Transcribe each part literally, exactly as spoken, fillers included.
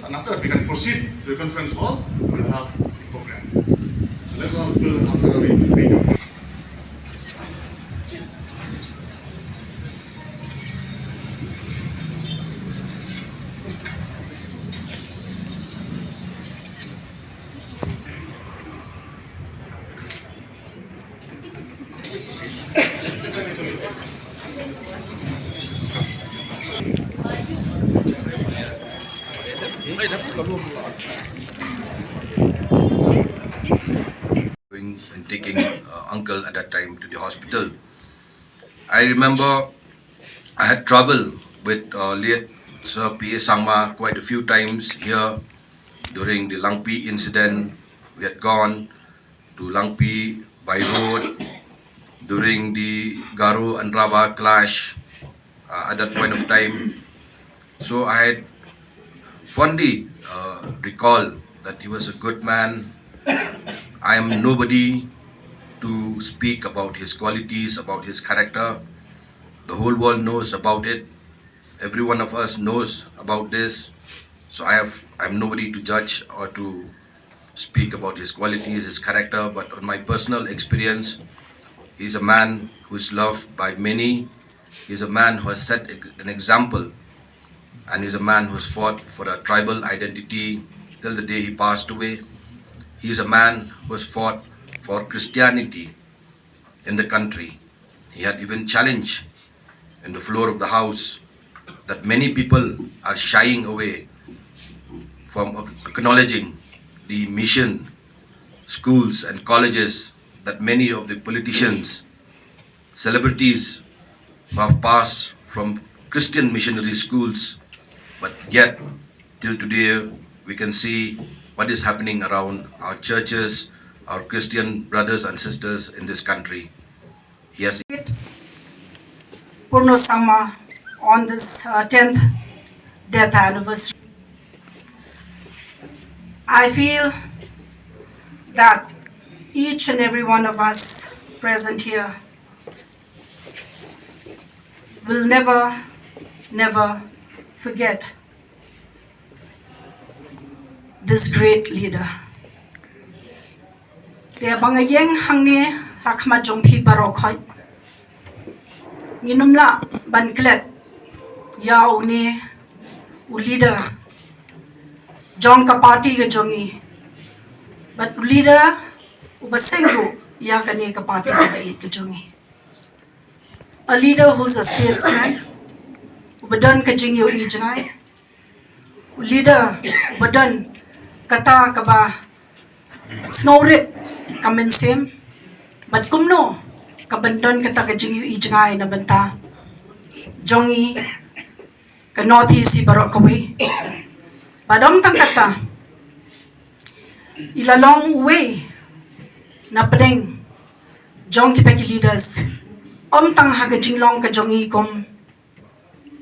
And after that, we can proceed to the conference hall. We will have the program. So let's all fill after the video. Going and taking uh, uncle at that time to the hospital. I remember I had traveled with uh, late Sir P A Sangma quite a few times here during the Langpi incident. We had gone to Langpi by road during the Garo and Rabha clash uh, at that point of time. So I had fondly uh, recall that he was a good man. I am nobody to speak about his qualities, about his character. The whole world knows about it. Every one of us knows about this. So I have I'm nobody to judge or to speak about his qualities, his character, but on my personal experience, he's a man who is loved by many. He's a man who has set ex- an example, and he's a man who has fought for a tribal identity till the day he passed away. He is a man who has fought for Christianity in the country. He had even challenged in the floor of the house that many people are shying away from ac- acknowledging the mission schools and colleges that many of the politicians, celebrities who have passed from Christian missionary schools, but yet till today we can see what is happening around our churches, our Christian brothers and sisters in this country. He has Purno Sangma on this uh, tenth death anniversary. I feel that each and every one of us present here will never, never forget this great leader. Te ba nga ïeng hangne ha khmat jong phi baroh khoit, ngin ym lah ban klet ïa une u leader jong ka party ka jong ngi, bad u leader uba seng ruh ïa kane ka party kaba ïeit ka jong ngi. A leader who's a statesman, uba don ka jingïohi jngai, u leader uba don kata kaba sngewrit ka mynsiem, bad kumno ka ban don kata ka jingïohi jngai na bynta jong ngi ka North East baroh kawei. Bad ym tang kata, i la long uwei na pdeng jong kita ki leaders, ym tang ha ka jinglong ka jong i kum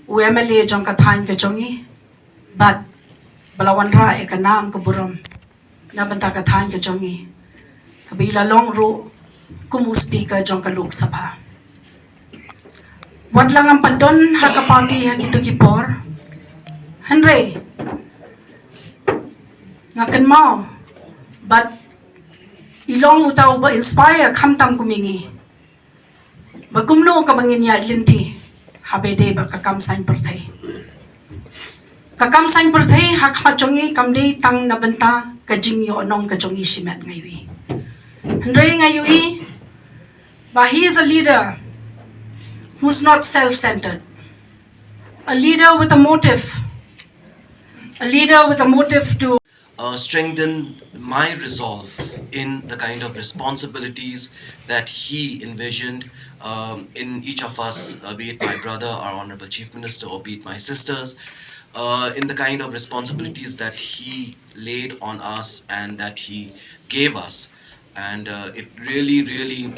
u M L A jong ka thaiñ ka jong i, bad ba la wanrah ïa ka nam ka burom na bynta ka thaiñ ka jong i, kaba i la long ruh kum u speaker jong ka Lok Sabha. Wat la ngam pat don ha ka party ha kito ki por, hynrei nga kynmaw bad i long uta uba inspire khamtam kum ïa ngi ba kumno kaba ngin ïaid lynti haba ïadei bad ka kam saiñ pyrthei. Ka kam saiñ pyrthei ha khmat jong ngi kam dei tang na bynta ka jingïohnong ka jong ngi shimet, nga ïohi. Hynrei nga ïohi ba he is a leader who's not self-centered, a leader with a motive, a leader with a motive to uh, strengthen my resolve in the kind of responsibilities that he envisioned um, in each of us, uh, be it my brother, our Honorable Chief Minister, or be it my sisters, uh, in the kind of responsibilities that he laid on us and that he gave us. And uh, it really, really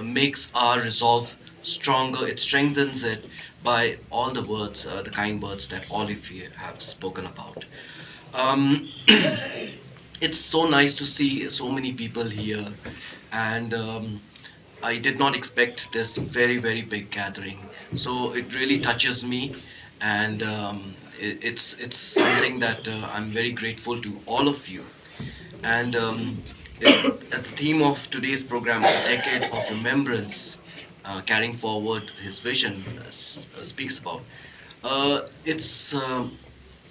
makes our resolve stronger. It strengthens it by all the words, uh, the kind words that all of you have spoken about. Um, it's so nice to see so many people here, and um, I did not expect this very, very big gathering. So it really touches me, and um, it, it's it's something that uh, I'm very grateful to all of you. And um, it, as the theme of today's program, a decade of remembrance, uh, carrying forward his vision, uh, s- uh, speaks about. Uh, it's um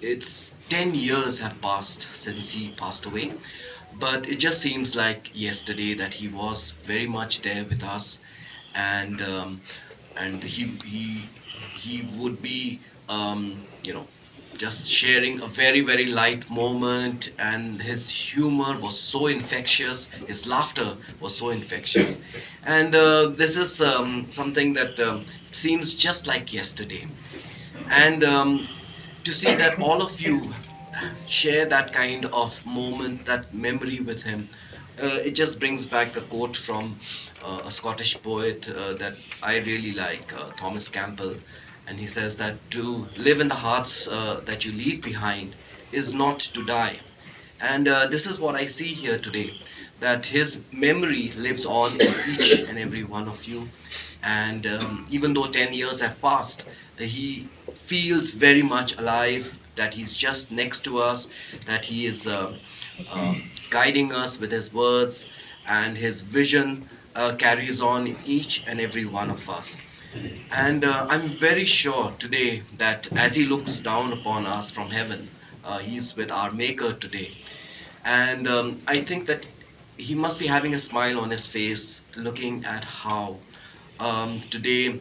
it's ten years have passed since he passed away, but it just seems like yesterday that he was very much there with us, and um, and he he he would be um, you know, just sharing a very, very light moment, and his humor was so infectious, his laughter was so infectious. And uh, this is um, something that um, seems just like yesterday. And um, to see that all of you share that kind of moment, that memory with him, uh, it just brings back a quote from uh, a Scottish poet uh, that I really like, uh, Thomas Campbell. And he says that to live in the hearts uh, that you leave behind is not to die. And uh, this is what I see here today, that his memory lives on in each and every one of you. And um, even though ten years have passed, he feels very much alive, that he's just next to us, that he is uh, um, guiding us with his words, and his vision uh, carries on in each and every one of us. And uh, I'm very sure today that as he looks down upon us from heaven, uh, he's with our Maker today. And um, I think that he must be having a smile on his face, looking at how um, today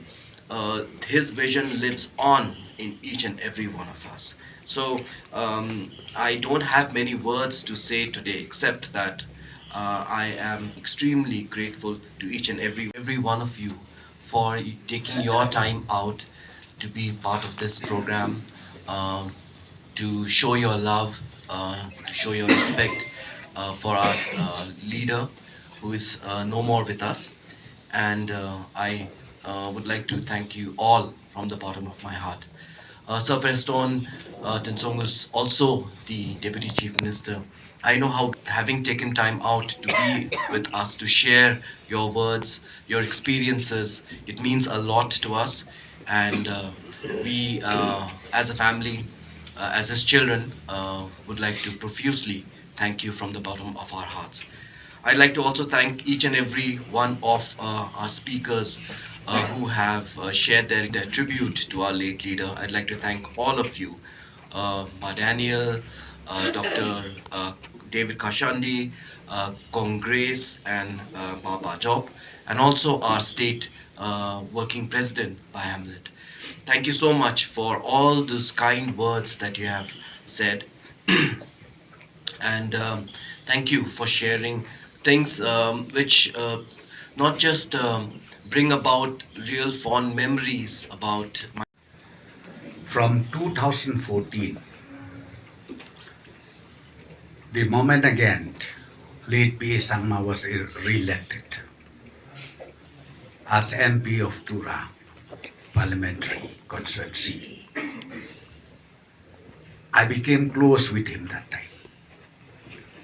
uh, his vision lives on in each and every one of us. So um, I don't have many words to say today, except that uh, I am extremely grateful to each and every every one of you for taking your time out to be part of this program, um, to show your love, uh, to show your respect uh, for our uh, leader who is uh, no more with us. And uh, I uh, would like to thank you all from the bottom of my heart. Uh, Sir Prestone uh, Tynsong is also the Deputy Chief Minister. I know how having taken time out to be with us, to share your words, your experiences, it means a lot to us. And uh, we, uh, as a family, uh, as his children, uh, would like to profusely thank you from the bottom of our hearts. I'd like to also thank each and every one of uh, our speakers uh, who have uh, shared their, their tribute to our late leader. I'd like to thank all of you, uh, Ma Daniel, uh, Doctor Uh, David Kashandi, uh, Congress, and uh, Baba Job, and also our state uh, working president, Bai Hamlet. Thank you so much for all those kind words that you have said. And um, thank you for sharing things um, which uh, not just um, bring about real fond memories about my From two thousand fourteen, the moment again late P A Sangma was re-elected as M P of Tura parliamentary constituency, I became close with him that time.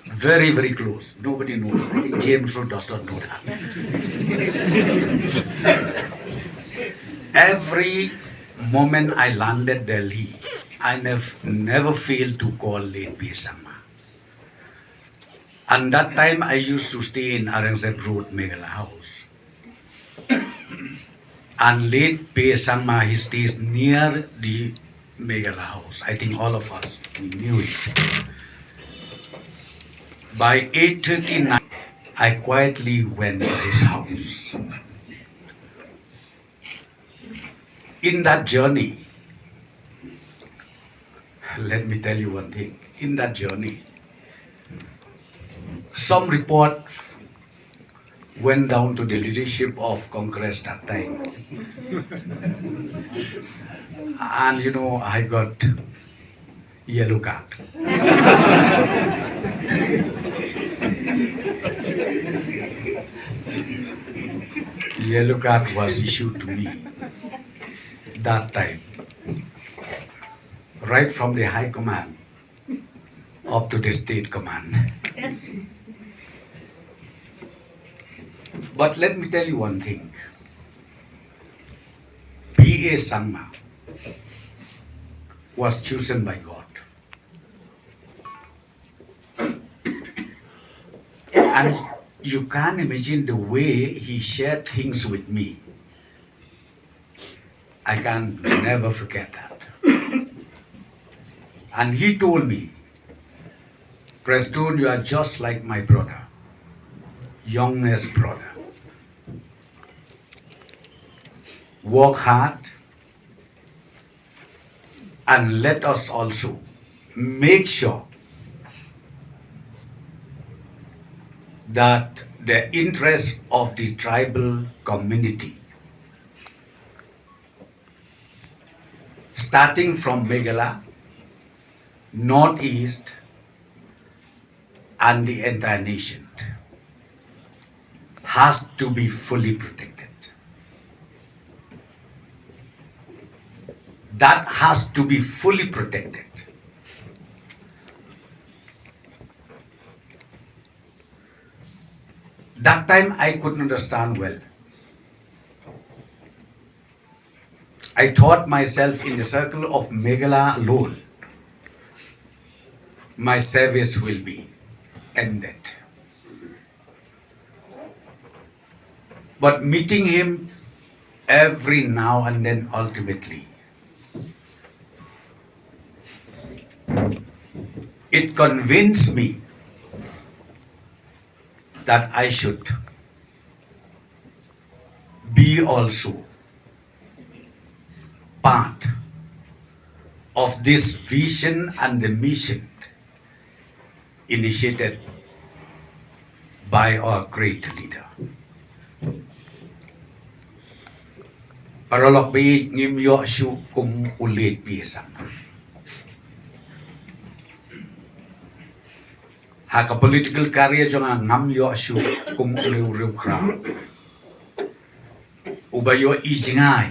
Very, very close. Nobody knows. I think James Road does not know that. Every moment I landed Delhi, I nev- never failed to call late P A Sangma. And that time I used to stay in Aurangzeb Road, Meghalaya House. And late P A Sangma, he stays near the Meghalaya House. I think all of us, we knew it. By eight thirty-nine, I quietly went to his house. In that journey, let me tell you one thing. In that journey, some report went down to the leadership of Congress that time. And you know, I got yellow card. Yellow card was issued to me that time, right from the high command up to the state command. But let me tell you one thing. P A Sangma, was chosen by God. And you can't imagine the way he shared things with me. I can never forget that. And he told me, "Prestone, you are just like my brother, youngest brother. Work hard, and let us also make sure that the interests of the tribal community, starting from Meghalaya, Northeast, and the entire nation, has to be fully protected." That has to be fully protected. That time I couldn't understand well. I thought myself in the circle of Meghalaya alone, my service will be ended. But meeting him every now and then, ultimately, it convinced me that I should be also part of this vision and the mission initiated by our great leader. Paralok, ba ïeit, ngim ïoh shuh kum u late P A Sangma. Ha ka political career jong nga, ngam ïoh shuh kum u riewkhraw uba ïohi jngai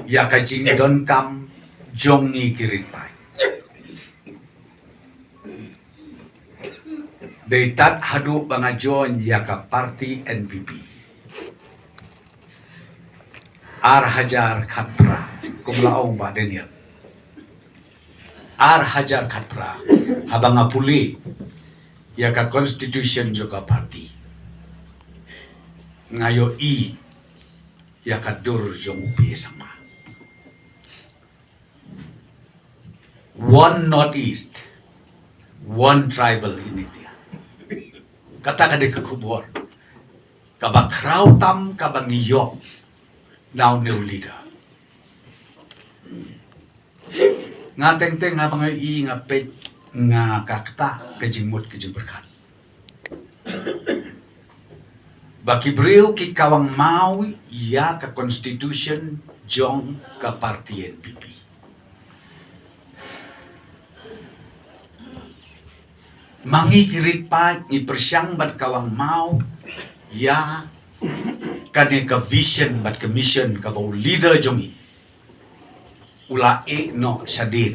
ïa ka jingdonkam jong ngi ki riewpaid. Dei tad haduh ba nga join ïa ka party N P P, ar hajar khatphra, kum la ong Bah Daniel, ar hajar khatphra, haba nga pule ïa ka constitution jong ka party, nga ïohi ïa ka dur jong u P A Sangma. One Northeast, one tribal in India. Kata ka dei ka khubor kaba khraw tam kaba ngi ïoh na une u leader. Nga teng teng, nga ba nga ïohi, nga peit, nga kata ka jingmut ka jingpyrkhat ba ki briew ki kawang maw ïa ka constitution jong ka party N P P. Ma ngi ki riewpaid ngi pyrshang ban kawang maw ïa kane ka vision bad ka mission kaba u leader jong ngi u la ïeh noh shadien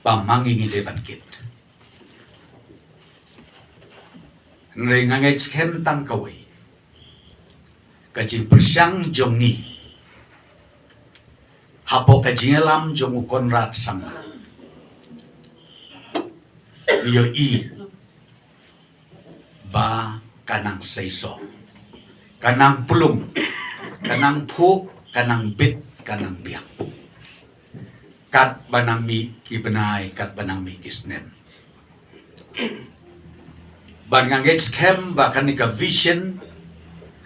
ba ma ngi ngi dei ban kit. Hynrei nga ngeit skhem tang kawei, ka jingpyrshang jong ngi hapoh ka jingïalam jong u Conrad Sangma, ngi ïohi ba ka nang seisoh, ka nang pulung, ka nang phuh, ka nang bit, ka nang biang. Katba nang mih ki bnai, katba nang mih ki snem. Bad nga ngeit skhem ba kane ka vision,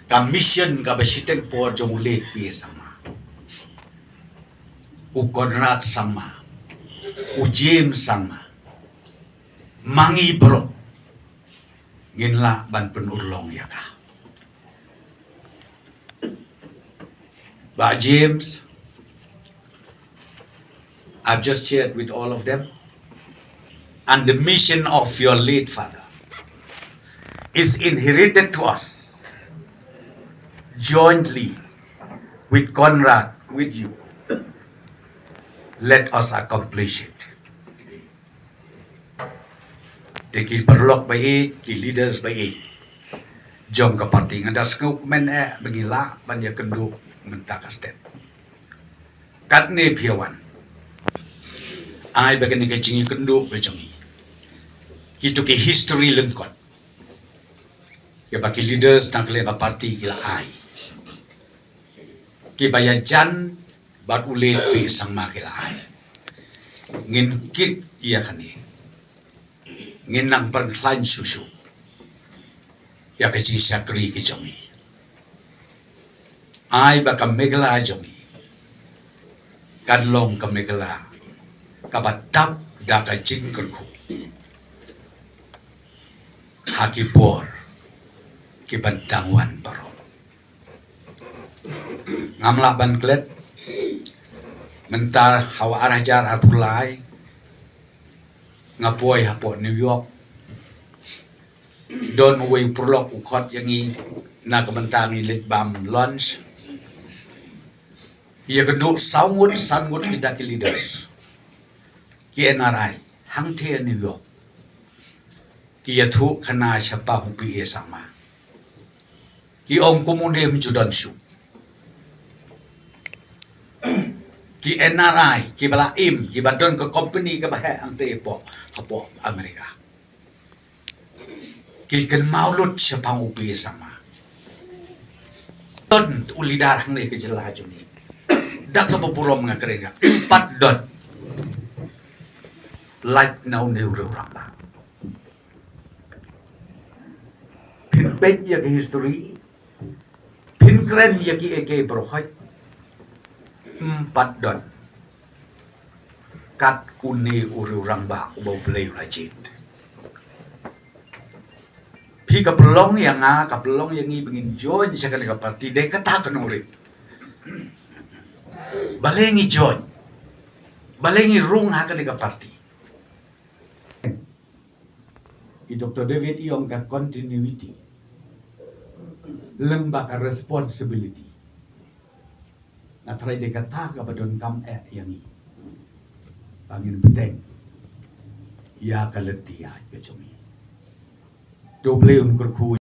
ka mission kaba shiteng por jong u late P A Sangma, u Conrad Sangma, u James Sangma, ma ngi baroh ngin lah ban pynurlong ïa ka. Bah James, I've just shared with all of them. And the mission of your late father is inherited to us jointly with Conrad, with you. Let us accomplish it. Te ki paralok ba ïeit, ki leaders ba ïeit jong ka party, nga da sngewkmen eh ba ngi lah ban ïakynduh mynta ka step. Katne phi ïa wan. Ai ba kane ka jingïakynduh ka jong ngi, kito ki history lyngkot kiba ki leaders na ka liang ka party ki la ai, kiba ïajan bad u late P A Sangma ki la ai, ngin kit ïa kane. Ngin nang pynkhlaiñ shuh shuh ïa ka jingshakri ka jong ngi. Ai ba ka Meghalaya jong ngi kan long ka Meghalaya kaba dap da ka jingkyrkhu ha ki por kiban dang wan baroh. Ngam lah ban klet, mynta ha u ar hajar arphew lai nga poi hapoh New York. Don uwei u paralok u khot ïa ngi na ka bynta ngi leit bam lunch. Ïakynduh saw ngut san ngut kita ki leaders, ki N R I hangtei New York, ki ïathuh khana shaphang u P A Sangma. Ki ong kumne, ym ju don shuh. Ki N R I kiba la im, kiba don ka company kaba heh hangtei hapoh, hapoh America, ki kynmaw lut shaphang u P A Sangma. Don u leader hangne ka jylla jong ngi, da kaba burom nga kren, nga pat don. Lait na une u rangbah. Phin peit ïa ka history, phin kren ïa kiei kiei baroh, ym pat don kat une u rangbah uba U Blei u la jied. Phi, ka pynlong ïa nga, ka pynlong ïa ngi ba ngin join sha kane ka party dei kata ka nongrim. Balei ngi join? Balei ngi rung ha kane ka party? I Doctor David i ong ka continuity lyngba ka responsibility. Nga tharai dei kata kaba donkam eh ïa ngi ba ngin bteng ïa ka lynti ïaid ka jong ngi. To U Blei un kyrkhu.